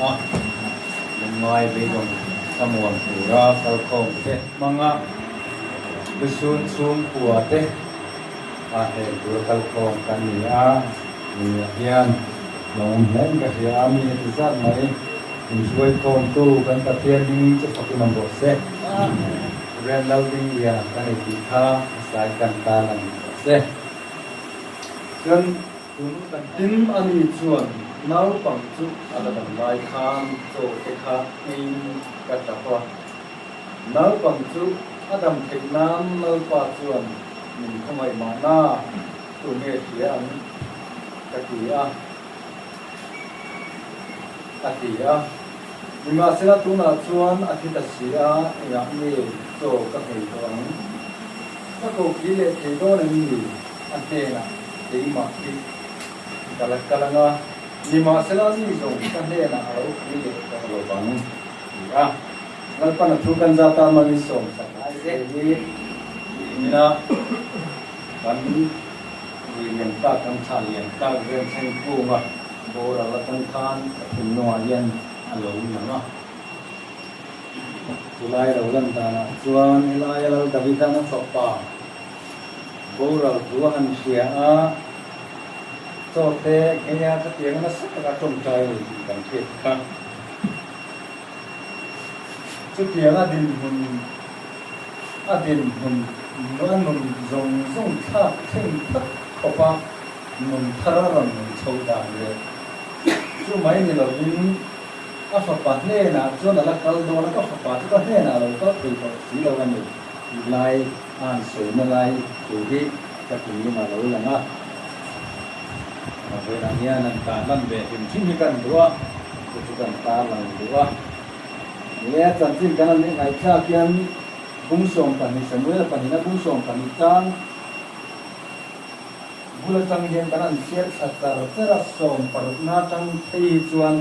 a, lungngai beidawng thlamuan tura kalkhawm te hmanga lusun chhungkua te a hel tura kalkhawm kan ni a, ni ah hian lo awm hle in ka hria a, mi heti zat mai inhruaikhawmtu kan Pathian hming chu fakin awm rawh se. Ren Laldingliana ka ni tih kha a sai kan ta lang rawh se. Chuan tun kan tin a ni chuan naupang chu a la dam lai khan chaw te kha eiin ka tap a. Naupang chu a dam theih nan Lalpa chuan min khawngaih mahna tu nge hria ang ka ti a. A ti a. Nimahsela tunah chuan a thi ta si a, engah nge chaw ka nghei tawh ang? Ka ko khi leh thei dawn em ni? A hnenah keimah hi ka la kal ang a, nimahsela mi zawng ka hnenah a lo khi leh tawh lo vang, ti a. Lalpan a thu kan zat a, Mami sawmsak ai te hi ina kan rui lian tak, kan thlah lian tak Remthleng Kunga boral atang khan ka thinlungah hian a lo lang a. Chulai lo lan danah chuan helaia Lal Davidan a fapa boral thu a han hria a, chaw te ngheia khatiang nasa taka tawngtai a ni tih kan hriat kha. Chutiang a dinhmun a dinhmun a nun zawng zawng thlak thleng thak khawpa nun thar a rawn nei chho dan leh chu mai ni lovin a fapa hnenah chuan a la kal dawn a, ka fapa chu ka hnenah a lo kal thei tawh si lo a ni tih lai a han sawina lai thu hi ka thinlung a lo lang a. Vawiinah hian an tan lan ve hlim hlim hi kan duh a, chu chu kan tar lang duh a. Ni e, chanchin kan han ngaihthlak hian bung 12, Samuela pahnihna bung 12 chang bul atang hian kan han chhiar thla char char a, sawm parukna atang phei hi chuan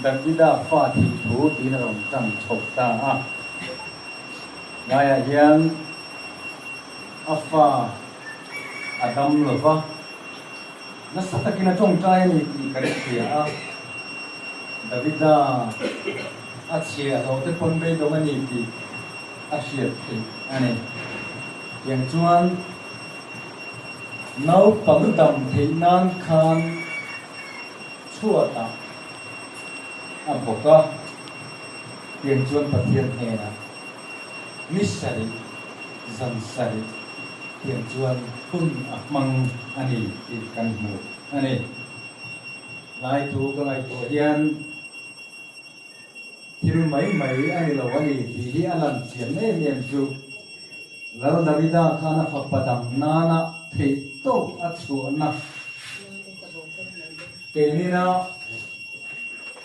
Davida fa thih thu tiin a rawn tan chho ta a. Ngaiah hian a fa a dam lo va, nasa takin a tawngtai a ni tih kan hria a. Davida a chhiah loh te pawn beidawng a ni tih a hriat theih a ni. Tiang chuan naupang dam theih nan khan chhuatah a bawk a, tiang chuan Pathian hnenah ni sarih, zan sarih tiang chuan hun a hmang a ni tih kan hmu a ni. Laitu ka ngaihtuah hian thil mai mai a ni lo a ni tih hi a lan chian em em chu Lal Davida khan a fapa dam nana theih tawk a chhuahna keinina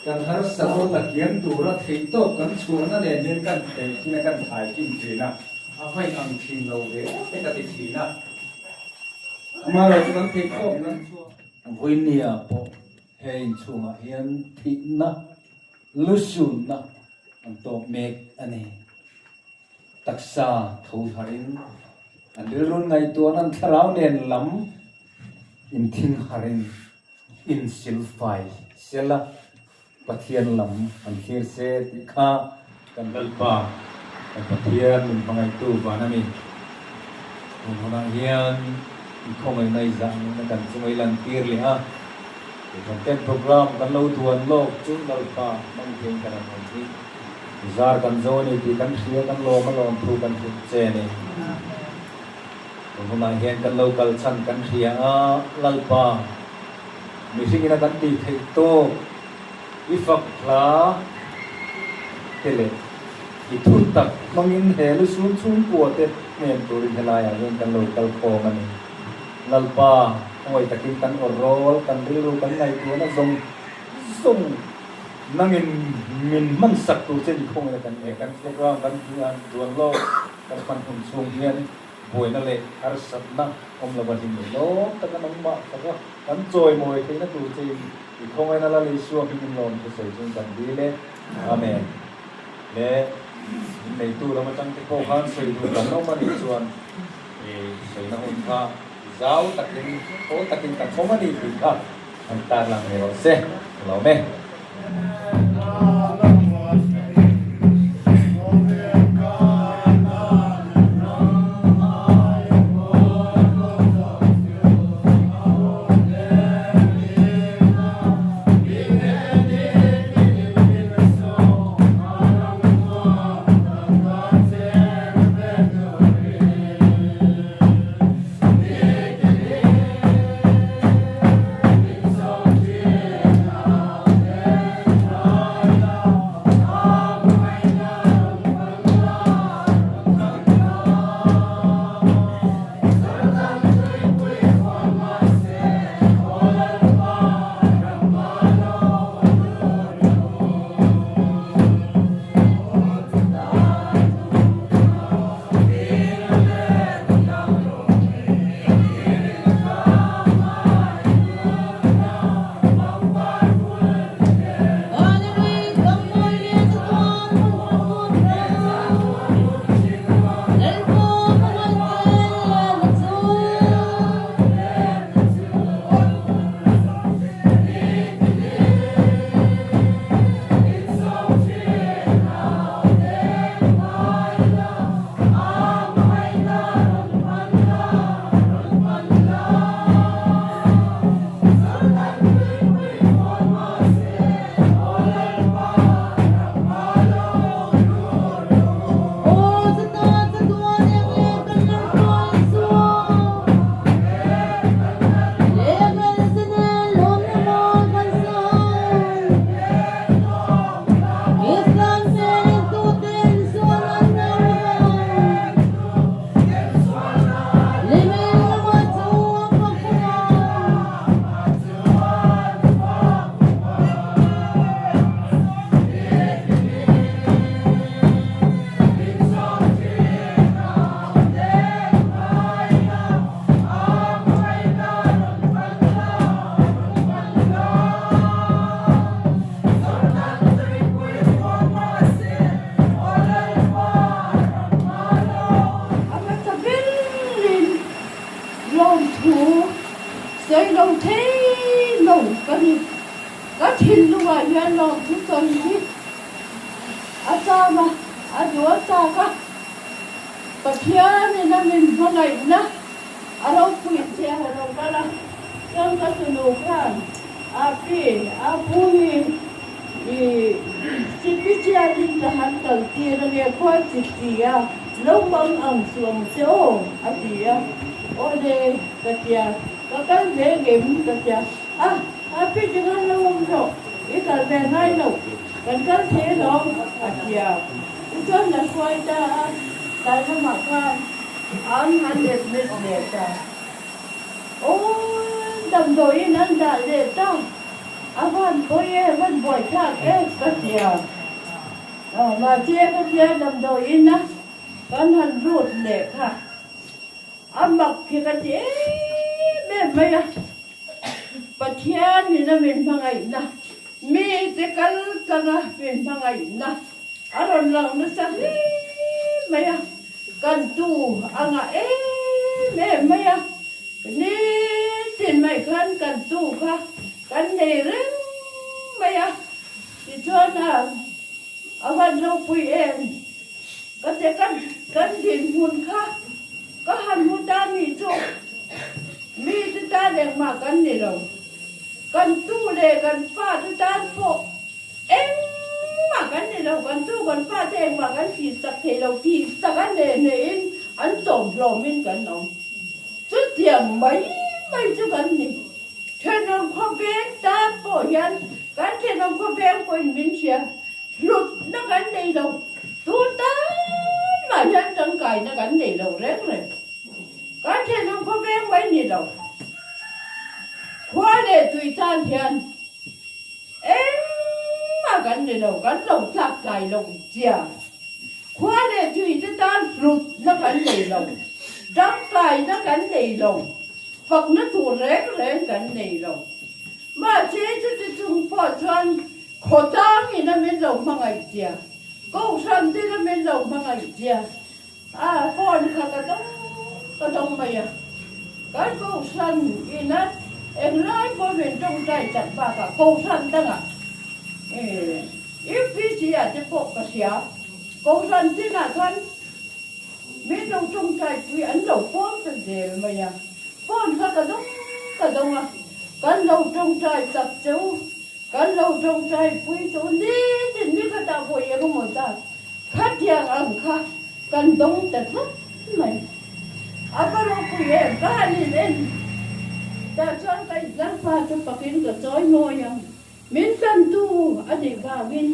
kan harsatna la kiam tura theih tawk kan chhuahna nen hian kan thei thin a, kan thai thin thin a, a vain ang thin lo ve te ka ti thin a. Amaherawhchu kan theih tawk kan chhuah. Vawinia pawh he inchhungah hian thihna, lusunna an tawk mek a ni. Taksa tho harin an rilru ngaihtuahna an thlarau nen lam inthing harin insilfai sela Pathian lam an thlir se tih kha kan Lalpa, kan Pathian min hmangaihtu van a ni. Tun hunah hian i khawngaihna i zahna kan chunga i lantir leh a, kei kan program kan lo duan lawk chu Lalpa hmang theiin kan han awm hi. Zar kan zo a ni tih kan hria, kan lawm a lawm thu kan hrilh che a ni. Tun hunah hian kan lo kal chhan kan hria a, Lalpa, mihringin a kan tih theih tawk i fak hla te leh i thu tak hmangin he lusun chhungkua te hnem turin helaiah hian kan lo kal khawm a ni. Lalpa, khawngaih takin kan awrrawl, kan rilru kan ngaihtuahna zawng zawng Nangin min hman sak tur che ni khawngaih a kan e. Kan program kan duan lawk kan hman hun chhung hian buaina leh harsatna awm lova hlim leh lawm tak an awm mah tak a, kan chawimawi theihna tur che in i khawngaihna Lal Isua hmingin lawm thusawi chung kan dil e. Amen. Le min neitu lam atang te pawh khan sawi duh kan awm a nih chuan i sawina hun kha zau takin thawl takin kan awm a ni tih kha An tar lang ni rawh se, ka lawm e. lawmthu sawi hi a cham a, a duh a chak a. Pathianin a min hmangaihna a ropui che a lo kal a, chuan ka tunu khan a pi a pu hi i sipisialin ka han kal tir a nge khua chi ti a, lo mang ang suh ang che aw a ti a, awle ka tia ka kal ve ngem ka tia a, a pi ti khan lo awm rawh i kal ve ngai lo kan kal thei alawm a tia, tichuan la hruai ta a, tlai lamah khan. An han admit leh ta. Aw, damdawiin an dah leh ta. A van pawi e, van buai thlak e ka tia. Aw, mahse ka tia damdawiin a kan han lut leh kha. A mak khi ka ti em em mai a. Pathianin a min hmangaihna, mite kal tlanga min hmangaihna. A rawn lang nasa hle mai a, kan tu a ngah em em mai a, nitin mai khan kan tu kha kan nei reng mai a, tichuan a a van ropui em ka che kan kan dinhmun kha ka han hmu ta ni chu mi te tan engmah kan ni lo, kan tu leh kan fa te tan pawh Engmah kan ni lo, kan tu kan pa te engmah kan tih sak thei lo tih sak a hneh hnehin an chawm hlawmin kan awm. Chutiang mai mai chu kan ni. Thenawm khawveng tan pawh hian kan thenawm khawveng pawhin min hria hlutna kan nei lo, tun tan mah hian tangkaina kan nei lo reng reng. Kan thenawm khawveng mai ni lo, khua leh tui tan hian Engmah kan ni lo, kan lo tlak tlai lo chia. Khua leh tui te tan hlutna kan nei lo, tangkaina kan nei lo, fakna tur reng reng kan nei lo. Mahse chuti chung pawh chuan khawtlangin a min lo hmangaih chia, kohhran tin a min lo hmangaih chia. A phone kha ka dawng ka dawng mai a, kan kohhran ina englai pawh min tawngtai chak bakah kohhran dangah UPC ah te pawh ka hria, kohhran tinah khan min lo tawngtai pui an lo phone ta zel mai a, phone kha ka dawng ka dawng a, kan lo tawngtai chak cheu. Kan lo tawngtai pui chu nitin ni khatah pawh eng emaw zat khatiang ang kha kan dawng ta tlat mai. A va ropui em? Ka han in en tah chuan ka Lalpa chu pakin ka chawi mawi ang. Min tantu a nih vangin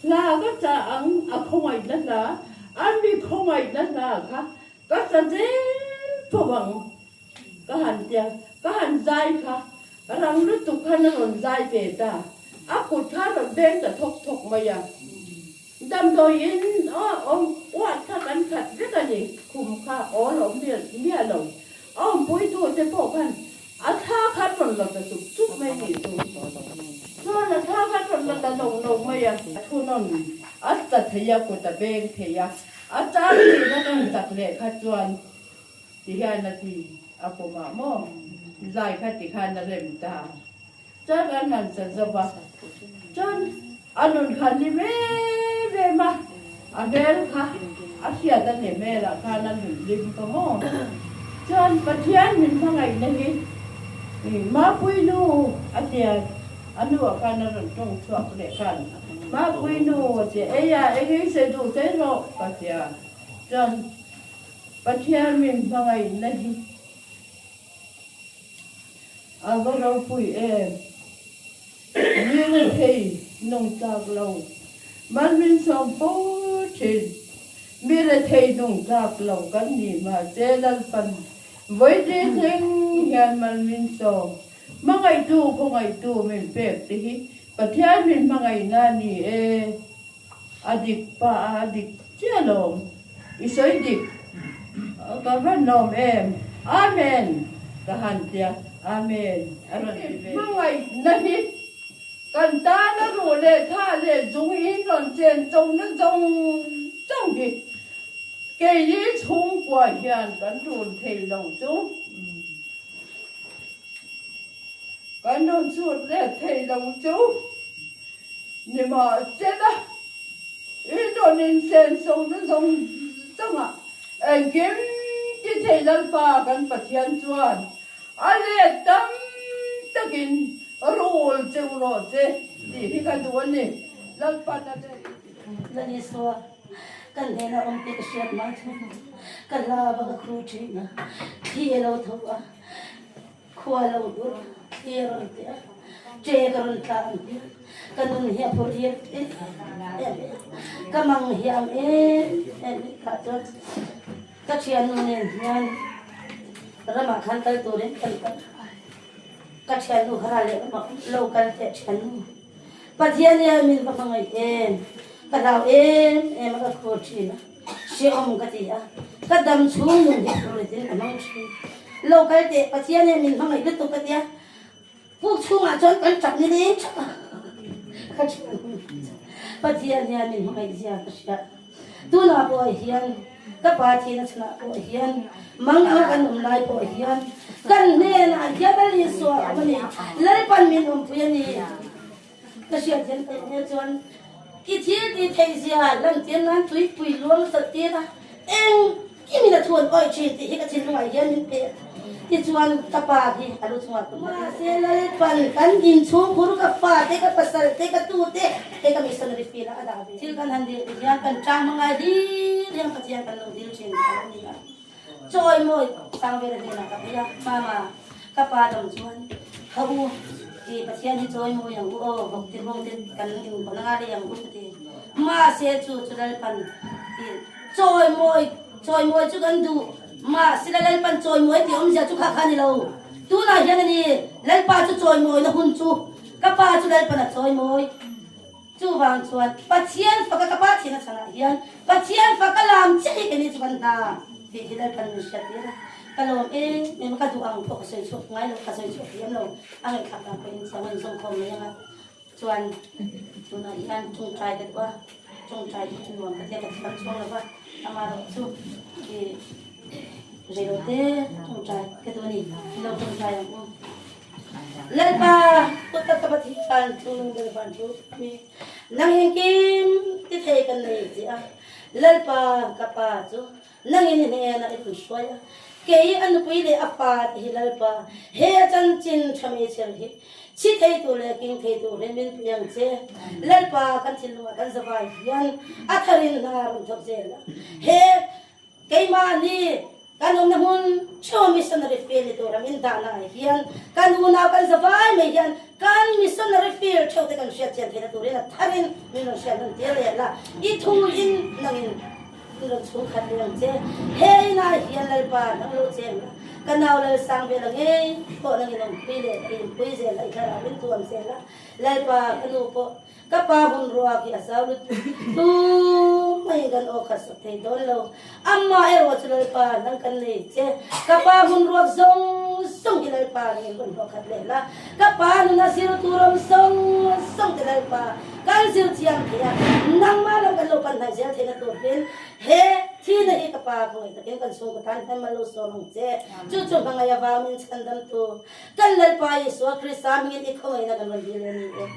hla ka chah ang a khawngaihna hla, a mi khawngaihna hla kha ka sa zel tho ang ka han tia, ka han zai kha Rang lutuk khan a rawn zai ve ta. A kut kha a rawn beng ta thawk thawk mai a. Damdawiin awm uat kha kan khat vek a ni. Khum kha awl awm miah lo. A awmpuitute pawh khan a thla kha an rawn la ta chuk chuk mai ni chu. Chuan a thla kha an rawn la ta nawk nawk mai a. A thunawn a tla thei a, kut a beng thei a. A chang tihna kan chak leh kha chuan Ti hian a ti a pawmah maw zai kha ti khan a rem ta. Chuan kan han sa zo va, chuan a nun khan ni em em a, a hmel kha a hriat a ni hmelah khan a nun hlim ka maw. Chuan Pathian min hmangaihna hi Mapui nu a tia a hnuah khan a rawn tawng chhuak leh khan Mapui nu a tia ei a eng eng sawi duh sawi rawh ka tia. Chuan Pathian min hmangaihna hi a va ropui em! Mira thei nung tlak lo, mal min sawm fo thin. Mira thei nung tlak lo kan ni mahse Lalpan vawi thleng hian mal min sawm. Hmangaihtu khawngaihtu min pek te hi Pathian min hmangaihna a ni e. A dik pa a dik chiah lawm. I sawi dik ka van lawm em. Amen ka han tia Amen a rawn ti ve. Hmangaihna hi kan tana ruh leh tha leh zung in rawn chen chona zawng zawng hi keini chhungkua hian kan run thei lo chu kan rawn chhut let thei lo chu. Nimahsela, i rawn insenso na zawng zawngah engkim ti thei Lalpa kan Pathian chuan a let tam takin rul cheu rawh se tih hi ka duh a ni. Lalpan a let. Lalisua, Ka hnena awm tih ka hriat mai thung. Ka hlava ka khu thin a, thli a lo tho a. Khua lo dur thli a rawn ti a, ṭe ka rawn tla ang hi, ka nun hi a phur em em em a, ka mang hi ang em em i kha chuan ka ṭhiannu nen hian ramah khan kal turin kan kal a, ka ṭhiannu kha ral leh ramah lo kal teh ṭhiannu Pathian hian min va hmangaih em, ka hlau em em a ka khur ṭhin a. Hrehawm ka ti a, ka dam chhung nun hi phur letin ka hmang thin. Lo kal teh, Pathian hian min hmangaih lutuk ka ti a, puk chhungah chuan kan tap ni leng thap a, ka thian hun chu Pathian hian min hmangaih zia ka hria. Tunah pawh hian ka pa thihna chhanah pawh hian mang anga kan awm lai pawh hian kan hnenah hian Lal Isua a awm a ni, Lalpan min awmpui a ni. Ka hriat hian ka hmel chuan i thil tih theih zia lantir nan tuipui luang chalh tir a, engkim in a thu an awih thin tih hi ka thinlungah hian min pe a. Tichuan ka pa hi a lu chungah ka hmu a. Mahse Lalpan kan inchhung khur ka fa te, ka pasal te, ka tu te hei ka missionary field ah a dah ve. Thil kan han dil te hian kan tang hmangai hlir hian Pathian kan lo dil thin a lo ni a. Chawimawi Sangvela hnenah ka phei a, Mama, ka pa dang chuan, Kha u, i Pathian hi chawimawi ang u aw, vawk te bawng te kan inkawn anga lei ang u ka ti. Mahse chu chu Lalpan i chawimawi, chawimawi chu kan duh, mahse la Lalpan chawimawi tih awmzia chu kha kha a ni lo. Tunah hian a ni, Lalpa chu chawimawina hun chu ka pa chu Lalpan a chawimawi. Chuvang chuan Pathian faka ka pa thin a chhanah hian Pathian faka lam chiah hi keini chu kan hna tih hi Lalpan min hriat tir a, ka lawm em em a, ka duh ang pawh ka sawi chhuak ngai lo, ka sawi chhuak thiam lo, a ngaihthlak dan pawhin thiam a inzawm khawm mai ang a, chuan tunah hian tawngtai ka duh a, tawngtai hi a nuam ka tia ka thiam chuang lo va, amaherawhchu ih reilote tawngtai ka duh a ni, ilo tawngtai ang u. Lalpa, kut tak ka Pathian thu nung ber van thu mi nang engkim ti thei kan nei che a, Lalpa ka pa chu nangin i hnenah i rawn hruai a, kei a nupui leh a fa te hi Lalpa he a chanchin tha meichher hi chhi thei tur leh king thei turin min pui ang che. Lalpa kan thinlungah kan zavai hian a tharin hna rawn thawk zel a, he Keimahni kan awmna hmun theuh missionary field ni tura min dahna ah hian kan unau kan zavai mai hian kan missionary field theuh te kan hriat chian theihna turin a tharin min rawn hriat nawn tir leh la. I thu in nangin min rawn chhung khat leh ang che. He inah hian Lalpa nang lo cheng la, ka nau Lalsang vela ngei pawh nangin awmpui leh la, i inpui zel la, i thlarau min tuam zel la. Lalpa ka nu pawh Ka pa hmunruak hi a zau lutuk tu mai kan aw khat sak thei dawn lo. Amah erawh chu Lalpa nang kan nei che. Ka pa hmunruak zawng zawng hi Lalpa nangin rawn hlawh khat leh la. Ka pa nuna zir tur awm zawng zawng te Lalpa kan zir thiam thei a, nangmah lam kan lo pan hnaih zel theihna tur hian he thihna hi ka pa khawngaih takin kan chhungkaw tan hian mal lo sawm ang che. Chu chu hmangaih avang min chhandam tu Kan Lalpa Isua Krista hmingin i khawngaihna kan rawn dil a ni e.